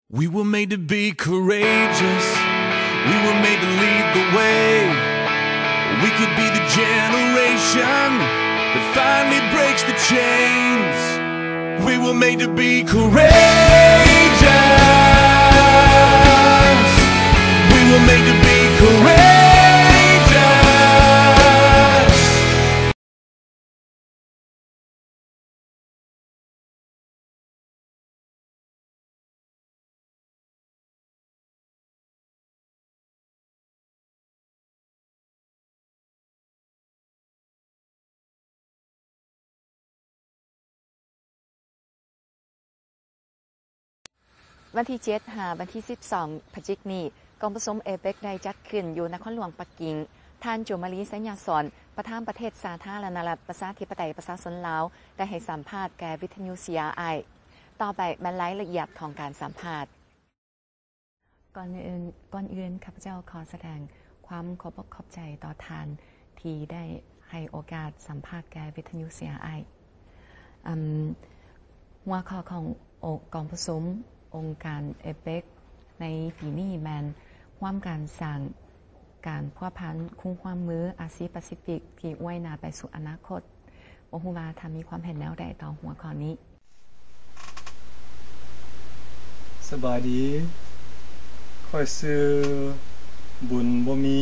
We were made to be courageous. We were made to lead the way. We could be the generation that finally breaks the chains. We were made to be courageous. We were made to be courageous. ວັນທີເຈັດຫາວັນທີສິບສອງພະຈິກນີ້, ກອງປະຊຸມເອເປັກໄດ້ຈັດຂຶ້ນຢູ່ນະຄອນຫຼວງປັກກິ່ງ. ທ່ານ ຈູມມາລີ ໄຊຍະສອນ, ປະທານປະເທດສາທາລະນະລັດ ປະຊາທິປະໄຕ ປະຊາຊົນລາວ ໄດ້ໃຫ້ສຳພາດແກ່ວິທະຍຸ ຊີອາໄອ. ຕໍ່ໄປແມ່ນລາຍລະອຽດຂອງການສຳພາດ. ກ່ອນອື່ນ, ກ່ອນອື່ນ ຂ້າພະເຈົ້າຂໍສະແດງຄວາມຂອບອົກຂອບໃຈຕໍ່ທ່ານທີ່ໄດ້ໃຫ້ໂອກາດສຳພາດແກ່ວິທະຍຸ ຊີອາໄອ. ອຳ, ຫົວຂໍ້ຂອງໂອ, ກອງປະຊຸມອົງການເອເປັກໃນປີນີ້ແມ່ນຮ່ວມກັນສ້າງການພົວພັນຄູ່ຮ່ວມມືອາຊີປາຊີຟິກທີ່ອວຍໜ້າໄປສູ່ອະນາຄົດ. ບໍ່ຮູ້ວ່າທ່ານມີຄວາມເຫັນແນວໃດຕໍ່ຫົວຂໍ້ນີ້? ສະບາຍດີ. ຂ້ອຍຊື່ ບຸນບໍ່ມີ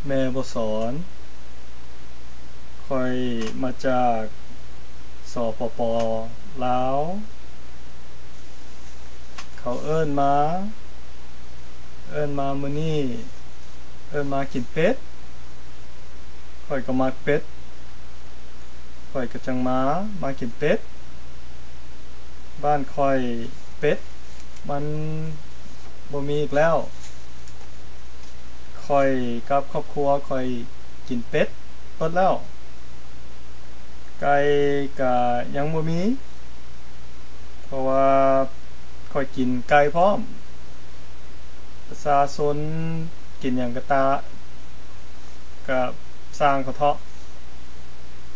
ແມ່ບໍ່ສອນ. ຂ້ອຍມາຈາກ ສປປ ລາວ. ເຂົາເອີ້ນມາ, ເອີ້ນມາມື້ນີ້ ເອີ້ນມາກິນເປັດ. ຂ້ອຍກໍມັກເປັດ, ຂ້ອຍກໍຈັ່ງມາ, ມາກິນເປັດ. ບ້ານຂ້ອຍເປັດມັນບໍ່ມີອີກແລ້ວ. ຂ້ອຍກັບຄອບຄົວຂ້ອຍກິນເປັດເບິດແລ້ວ. ໄກ່ກະຍັງບໍ່ມີ ເພາະວ່າຂ້ອຍກິນໄກ່ພ້ອມ. ປະຊາຊົນກິນຫຍັງກະຕາ ກະຊ່າງເຂົາເທາະ.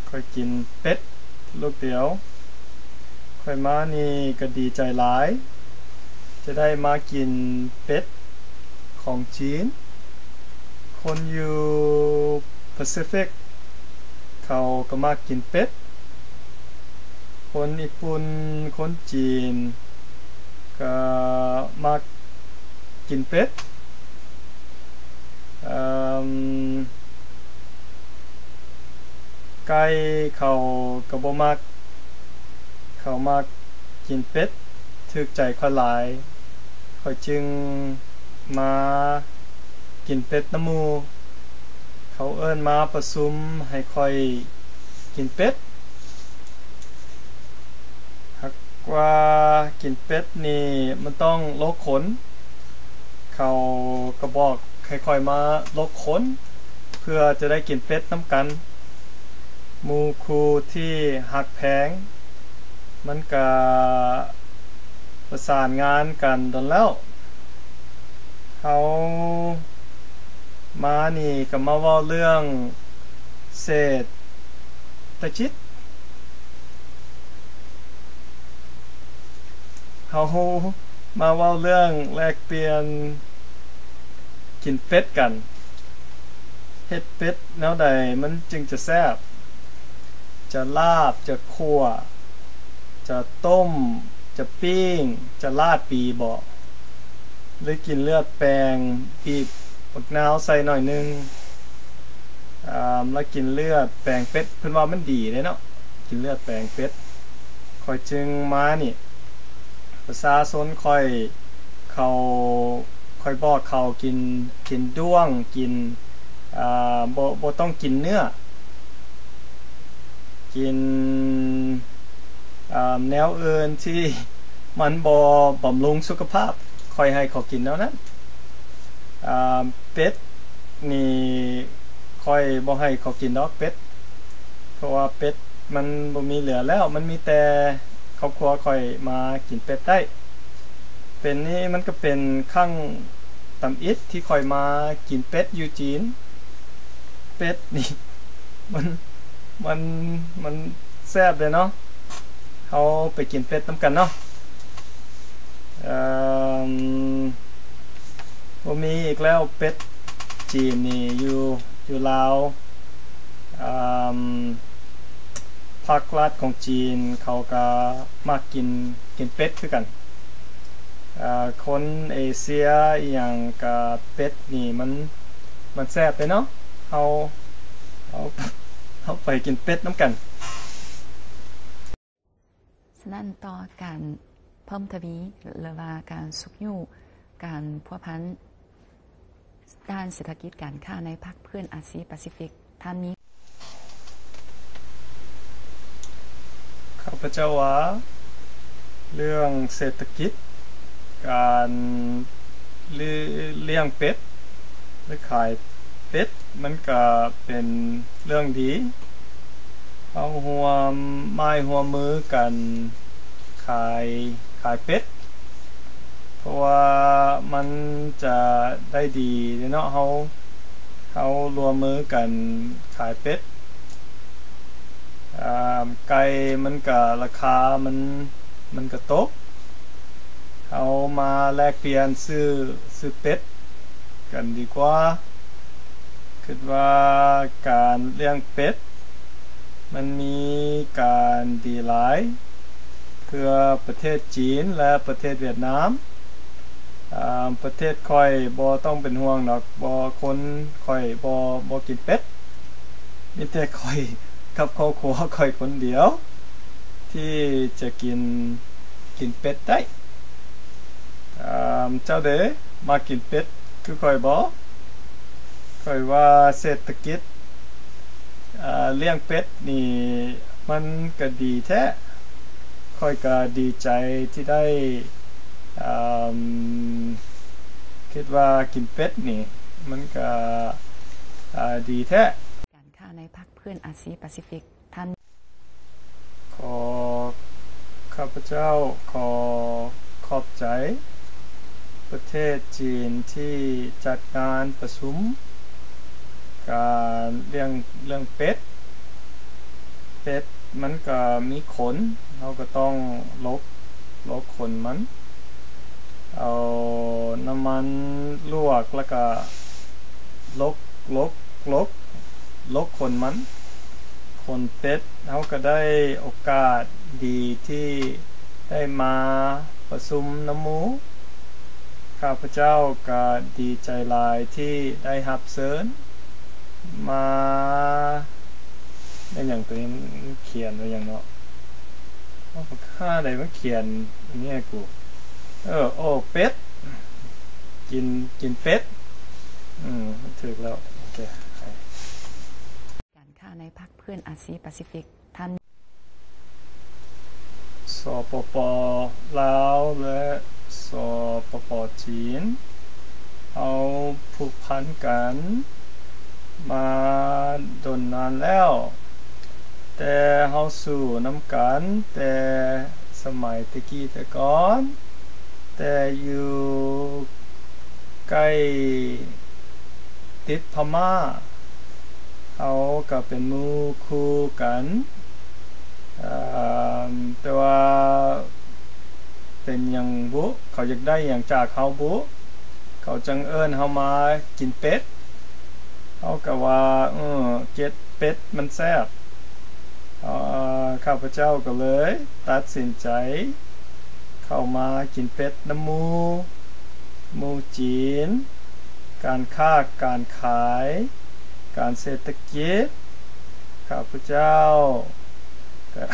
ຂ້ອຍກິນເປັດລູກດຽວ. ຂ້ອຍມານີ້ກະດີໃຈຫຼາຍ ຈະໄດ້ມາກິນເປັດຂອງຈີນ. ຄົນຢູ່ປາຊີຟິກ ເຂົາກໍມັກກິນເປັດ. ຄົນຍີ່ປຸ່ນ, ຄົນຈີນ ກໍມັກກິນເປັດ. ເອີ່ມ ໄກ່ເຂົາກໍບໍ່ມັກ, ເຂົາມັກກິນເປັດ, ຖືກໃຈຂ້ອຍຫຼາຍ, ຂ້ອຍຈຶ່ງມາກິນເປັດນຳໝູ່. ເຂົາເອີ້ນມາປະຊຸມໃຫ້ຂ້ອຍກິນເປັດ. ຫາກວ່າກິນເປັດນີ້ມັນຕ້ອງຫຼົກຂົນ, ເຂົາກໍບອກໃຫ້ຂ້ອຍມາຫຼົກຂົນ ເພື່ອຈະໄດ້ກິນເປັດນຳກັນ. ໝູ່ຄູ່ທີ່ຮັກແພງ ມັນກະປະສານງານກັນດົນແລ້ວ. ເຮົາມານີ້ກໍມາເວົ້າເລື່ອງເສດຖະກິດ. ເຮົາມາເວົ້າເລື່ອງແລກປ່ຽນກິນເປັດກັນ. ເຮັດເປັດແນວໃດມັນຈຶ່ງຈະແຊບ? ຈະລາບ, ຈະຂົ້ວ, ຈະຕົ້ມ, ຈະປີ້ງ, ຈະລາດປີບໍ? ຫຼືກິນເລືອດແປງ, ບີບບັກນາວໃສ່ໜ້ອຍໜຶ່ງ? ອາ ລະກິນເລືອດແປງເປັດ, ເພິ່ນວ່າມັນດີເດ້ເນາະ ກິນເລືອດແປງເປັດ. ຂ້ອຍຈຶ່ງມານີ້ ປະຊາຊົນຂ້ອຍເຂົາ ຂ້ອຍບອກເຂົາກິນ ກິນດ້ວງ ກິນ ອາ ບໍ່ ບໍ່ຕ້ອງກິນເນື້ອ ກິນ ອາ ແນວອື່ນທີ່ມັນບໍ່ບຳລຸງສຸຂະພາບ, ຂ້ອຍໃຫ້ເຂົາກິນແນວນັ້ນ. ອາ ເປັດນີ້ຂ້ອຍບໍ່ໃຫ້ເຂົາກິນດອກເປັດ ເພາະວ່າເປັດມັນບໍ່ມີເຫຼືອແລ້ວ, ມັນມີແຕ່ຄອບຄົວຂ້ອຍມາກິນເປັດໄດ້. ເປັນນີ້ມັນກໍເປັນຄັ້ງ ຕຳອິດທີ່ຂ້ອຍມາກິນເປັດຢູ່ຈີນ. ເປັດນີ້ມັນ ມັນ ມັນແຊບເດ້ເນາະ. ເຮົາໄປກິນເປັດນຳກັນເນາະ. ເອີ່ມ ບໍ່ມີອີກແລ້ວ ເປັດຈີນນີ້ຢູ່ ຢູ່ລາວ ເອີ່ມ ພັກລັດຂອງຈີນເຂົາກະມັກກິນ ກິນເປັດຄືກັນ. ເອີ່ ຄົນເອເຊຍອີ່ຫຍັງກະເປັດນີ້ມັນ ມັນແຊບເດ້ເນາະ ເຮົາ ເຮົາ ເຮົາໄປກິນເປັດນຳກັນ. ສະນັ້ນ ຕໍ່ການເພີ່ມທະວີ ຫຼືວ່າການຊຸກຍູ້ການພົວພັນດ້ານເສດຖະກິດການຄ້າໃນພັກເພື່ອນອາຊີປາຊີຟິກ ທ່ານມີ ຂ້າພະເຈົ້າວ່າ ເລື່ອງເສດຖະກິດ ການ ຫຼື ລ້ຽງເປັດ ຫຼື ຂາຍເປັດ ມັນກະເປັນເລື່ອງດີ. ເຮົາຮ່ວມໄມ້ຮ່ວມມືກັນຂາຍ ຂາຍເປັດ ເພາະວ່າມັນຈະໄດ້ດີເດ້ເນາະ ເຮົາ ເຮົາຮ່ວມມືກັນຂາຍເປັດ. ອາ ໄກ່ມັນກະ ລາຄາມັນ ມັນກະຕົກ ເຮົາມາແລກປ່ຽນຊື້ ຊື້ເປັດກັນດີກວ່າ. ຄິດວ່າການລ້ຽງເປັດ ມັນມີການດີຫຼາຍ ເພື່ອປະເທດຈີນ ແລະ ປະເທດຫວຽດນາມ. ອາ ປະເທດຂ້ອຍບໍ່ຕ້ອງເປັນຫ່ວງດອກ ບໍ່ ຄົນຂ້ອຍບໍ່ ບໍ່ກິນເປັດ ມີແຕ່ຂ້ອຍກັບຄອບຄົວຂ້ອຍຄົນດຽວ ທີ່ຈະກິນ ກິນເປັດໄດ້. ອາ ເຈົ້າເດ ມັກກິນເປັດຄືຂ້ອຍບໍ່? ຂ້ອຍວ່າເສດຖະກິດ ອາ ລ້ຽງເປັດນີ້ ມັນກະດີແທ້. ຂ້ອຍກະດີໃຈທີ່ໄດ້ ອາ ຄິດວ່າກິນເປັດນີ້ ມັນກະ ອາ ດີແທ້. ການຄ້າໃນພັກເພື່ອນອາຊີປາຊີຟິກ ທ່ານ ຂໍ ຂ້າພະເຈົ້າຂໍຂອບໃຈປະເທດຈີນທີ່ຈັດງານປະຊຸມການລ້ຽງ ເລື່ອງເປັດ. ເປັດມັນກະມີຂົນ ເຮົາກະຕ້ອງລົກ ລົກຂົນມັນ ເອົານ້ຳມັນລວກ ແລ້ວກະລົກ ລົກ ລົກ ລົກຂົນມັນ ຂົນເປັດ. ເຮົາກະໄດ້ໂອກາດດີທີ່ໄດ້ມາປະຊຸມນຳໝູ່. ຂ້າພະເຈົ້າກະດີໃຈຫຼາຍທີ່ໄດ້ຮັບເຊີນມາ. ແມ່ນຫຍັງໂຕນີ້ ມັນຂຽນວ່າຫຍັງເນາະ? ເອົາ ບັກຫ່າໃດມັນຂຽນອັນນີ້ໃຫ້ກູ? ເອີ ໂອ້ ເປັດ ກິນ ກິນເປັດ. ອືມ ມັນຖືກແລ້ວ. ໂອເຄ ການຄ້າໃນພັກເພື່ອນອາຊີປາຊີຟິກ ທ່ານ ສປປ ລາວ ແລະ ສປປ ຈີນ ເຮົາຜູກພັນກັນມາດົນນານແລ້ວ ແຕ່ເຮົາສູ້ນຳກັນແຕ່ສະໄໝແຕ່ກີ້ແຕ່ກ່ອນ ແຕ່ຢູ່ໃກ້ ຕິດພະມ້າ ເຮົາກະເປັນໝູ່ຄູ່ກັນ ເອີ່ມ ແຕ່ວ່າເປັນຫຍັງບຸ ເຂົາຢາກໄດ້ຫຍັງຈາກເຮົາບຸ ເຂົາຈັ່ງເອີ້ນເຮົາມາກິນເປັດ. ເຮົາກະວ່າ ເອີ ເຈັດ ເປັດມັນແຊບ ເອີ ຂ້າພະເຈົ້າກະເລີຍຕັດສິນໃຈເຂົ້າມາກິນເປັດນຳໝູ່ ໝູ່ຈີນ ການຄ້າການຂາຍ ການເສດຖະກິດ ຂ້າພະເຈົ້າກະ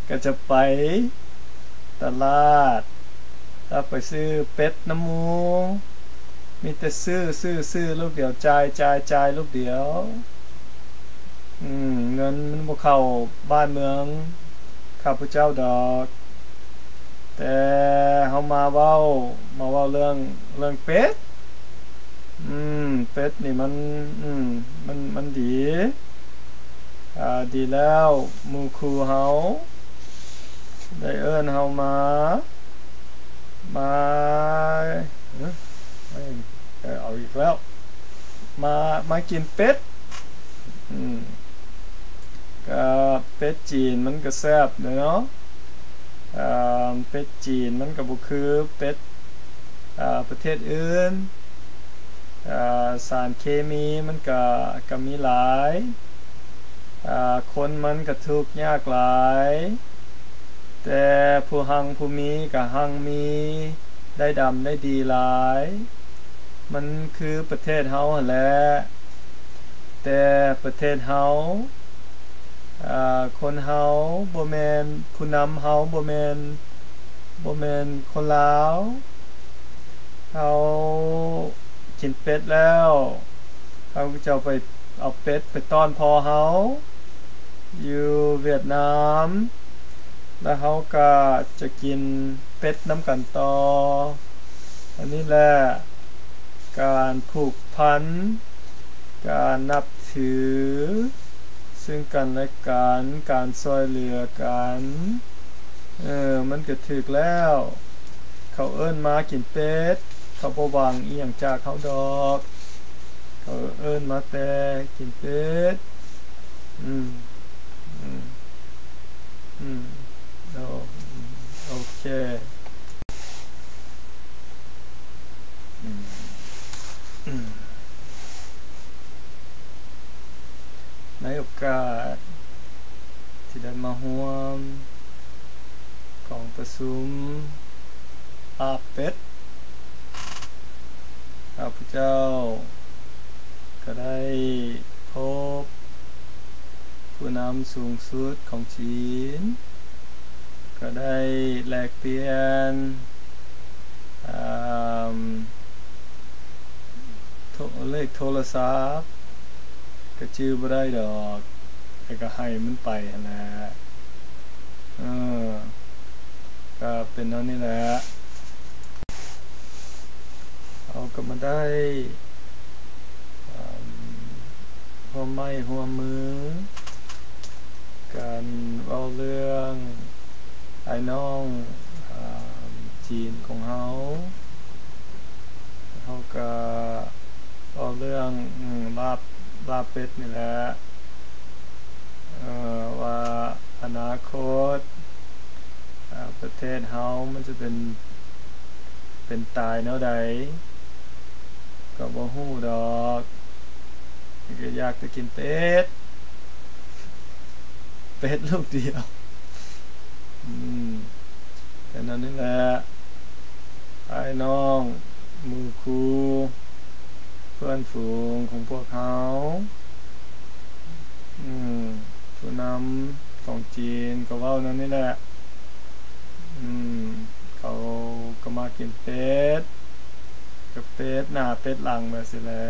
ກະຈະໄປຕະຫຼາດ ແລ້ວໄປຊື້ເປັດນຳໝູ່ ມີແຕ່ຊື້ ຊື້ ຊື້ລູກດຽວ ຈ່າຍ ຈ່າຍ ຈ່າຍລູກດຽວ. ອືມ ເງິນມັນບໍ່ເຂົ້າບ້ານເມືອງຂ້າພະເຈົ້າດອກ ແຕ່ເຮົາມາເວົ້າ ມາເວົ້າເລື່ອງ ເລື່ອງເປັດ. ອືມ ເປັດນີ້ມັນ ອືມ ມັນ ມັນດີ ອາ ດີແລ້ວ ໝູ່ຄູ່ເຮົາໄດ້ເອີ້ນເຮົາມາ ມາ ເອີ ເອົາອີກແລ້ວ ມາ ມາກິນເປັດ. ອືມ ກະເປັດຈີນມັນກະແຊບເດ້ເນາະ. ເປັດຈີນມັນກໍບໍ່ຄືເປັດ ເອີ ປະເທດອື່ນ ເອີ ສານເຄມີມັນກໍ ກໍມີຫຼາຍ ເອີ ຄົນມັນກໍທຸກຍາກຫຼາຍ ແຕ່ຜູ້ຮັ່ງຜູ້ມີກໍຮັ່ງມີ ໄດ້ດຳໄດ້ດີຫຼາຍ ມັນຄືປະເທດເຮົາຫັ້ນແຫຼະ ແຕ່ປະເທດເຮົາ ເອີ ຄົນເຮົາບໍ່ແມ່ນ ຜູ້ນຳເຮົາບໍ່ແມ່ນ ບໍ່ແມ່ນຄົນລາວ ເຮົາກິນເປັດແລ້ວ ເຮົາຈະໄປເອົາເປັດໄປຕ້ອນພໍ່ເຮົາຢູ່ຫວຽດນາມ ແລ້ວເຮົາກໍຈະກິນເປັດນຳກັນຕໍ່. ອັນນີ້ແຫຼະ ການຜູກພັນ ການນັບຖືຊຶ່ງກັນແລະກັນ ການຊ່ວຍເຫຼືອກັນ ເອີ ມັນກໍຖືກແລ້ວ. ເຂົາເອີ້ນມາກິນເປັດ ເຂົາບໍ່ຫວັງອີ່ຫຍັງຈາກເຮົາດອກ ເຂົາເອີ້ນມາແຕ່ກິນເປັດ. ອືມ ອືມ ອືມ ໂອ ໂອເຄ ອືມ ອືມ ໃນໂອກາດທີ່ໄດ້ມາຮ່ວມກອງປະຊຸມອາເປັດ ຂ້າພະເຈົ້າກໍໄດ້ພົບຜູ້ນຳສູງສຸດຂອງຈີນ ກໍໄດ້ແລກປ່ຽນ ເອີ ໂທ ເລກໂທລະສັບ ກໍຈື່ບໍ່ໄດ້ດອກ ແຕ່ກໍໃຫ້ມັນໄປຫັ້ນແຫຼະ ເອີ ກໍເປັນແນວນີ້ແຫຼະ ເຮົາກໍມາໄດ້ ເອີ ຮ່ວມໄມ້ຮ່ວມມື ການເວົ້າເລື່ອງອ້າຍນ້ອງ ອາ ຈີນຂອງເຮົາ ເຮົາກະເວົ້າເລື່ອງ ອາ ລາບ ລາບເປັດນີ້ແຫຼະ ເອີ ວ່າອະນາຄົດ ອາ ປະເທດເຮົາມັນຈະເປັນ ເປັນຕາຍແນວໃດ ກໍບໍ່ຮູ້ດອກ ກໍຢາກຈະກິນເປັດ ເປັດລູກດຽວ ອືມ ແຕ່ນັ້ນນີ້ແຫຼະ ອ້າຍນ້ອງ ໝູ່ຄູ່ ເພື່ອນຝູງຂອງພວກເຮົາ ອືມ ຜູ້ນຳຂອງຈີນກໍເວົ້າແນວນີ້ແຫຼະ ອືມ ເຂົາກໍມາກິນເປັດ ກັບເປັດໜ້າເປັດຫຼັງແບບຊີ້ແຫຼະ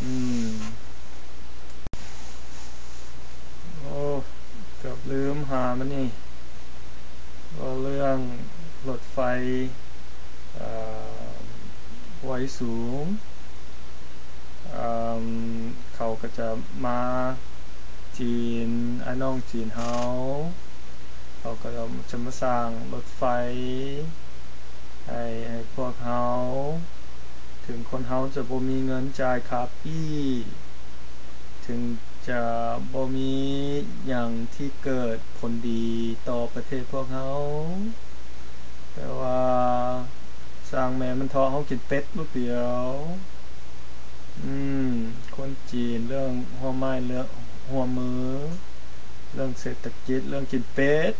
ອືມ ໂອ້ ເກືອບລືມຫາມານີ້ ເວົ້າເລື່ອງລົດໄຟ ເອີ ໄວສູງ ເອີ ເຂົາກໍຈະມາຈີນ ອ້າຍນ້ອງຈີນເຮົາ ເຂົາກໍຈະມາສ້າງລົດໄຟໃຫ້ ໃຫ້ພວກເຮົາ ເຖິງຄົນເຮົາຈະບໍ່ມີເງິນຈ່າຍຄ່າປີ້ ເຖິງຈະບໍ່ມີຫຍັງທີ່ເກີດຜົນດີຕໍ່ປະເທດພວກເຮົາ ແຕ່ວ່າຊ່າງແມ່ມັນເທາະ ເຮົາກິນເປັດລູກດຽວ ອືມ ຄົນຈີນເລື່ອງຮ່ວມໄມ້ເລື່ອງຮ່ວມມື ເລື່ອງເສດຖະກິດ ເລື່ອງກິນເປັດ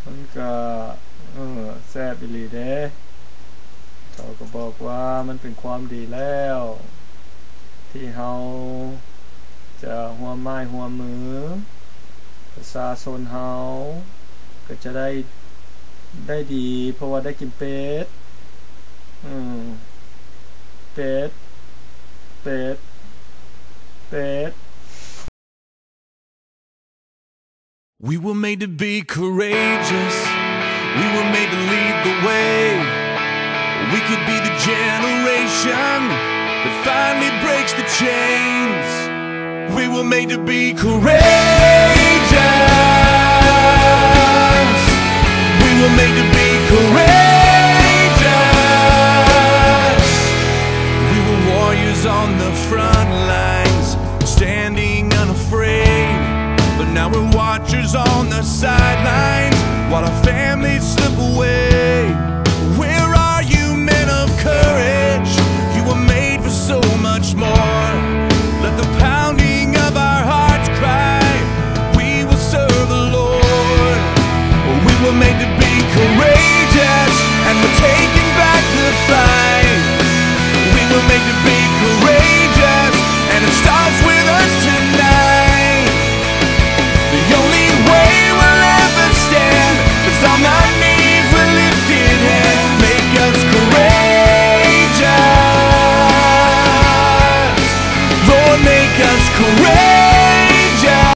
ມັນກະ ເອີ ແຊບອີ່ຫຼີເດ້ ເຂົາກໍບອກວ່າມັນເປັນຄວາມດີແລ້ວ ທີ່ເຮົາຈະຮ່ວມໄມ້ຮ່ວມມື ປະຊາຊົນເຮົາກໍຈະໄດ້ ໄດ້ດີ ເພາະວ່າໄດ້ກິນເປັດ ອືມ ເປັດ ເປັດ ເປັດ. We were made to be courageous. We were made to lead the way. We could be the generation that finally breaks the chains. We were made to be courageous.